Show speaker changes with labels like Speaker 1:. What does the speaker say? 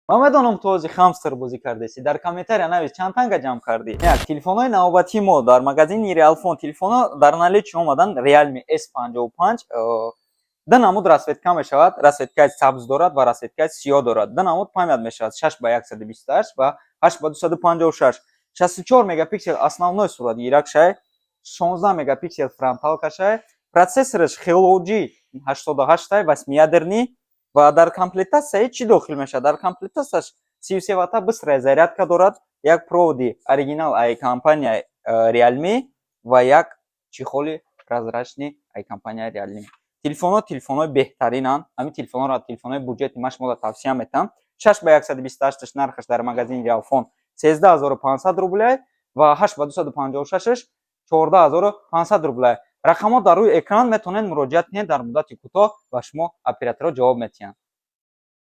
Speaker 1: Ман медонам, ту ҳози хамстер бозӣ кардеси. Дар комментария навис, чанд танга ҷамъ кардӣ. Як телефонҳои навбатии мо дар магазини Реалфон, телефонҳо дар наличии омадан. Realme S55 ду намуд расцветка мешавад: расцветкаи сабз дорад ва расцветкаи сиёҳ дорад. Ду намуд память мешавад: 6 ба 128 ва 8 ба 256. 64 мегапиксел основной суратгиракшай, 16 мегапиксел фронталкашай. Процессораш Helio G88, восьмиядерный. Ва дар комплектатсияи чӣ дохил мешавад? Дар комплектатсияш 33 ватта быстрая зарядка дорад, як проводи оригинал ай компания Realme ва як чехоли прозрачный ай компания Realme. Телефонҳо телефонҳои беҳтаринанд. Ҳамин телефонҳоро, телефонҳои буҷети ман шуморо тавсия метиҳам. 6 ба 128 нархаш дар магазини Реалфон 13 500 рублей ва 8 ба 256 14 500 рублей. Рақамҳо дар рӯи экран, метавонед муроҷиат кунед, дар муддати кӯтоҳ ба шумо операторҳо ҷавоб медиҳанд.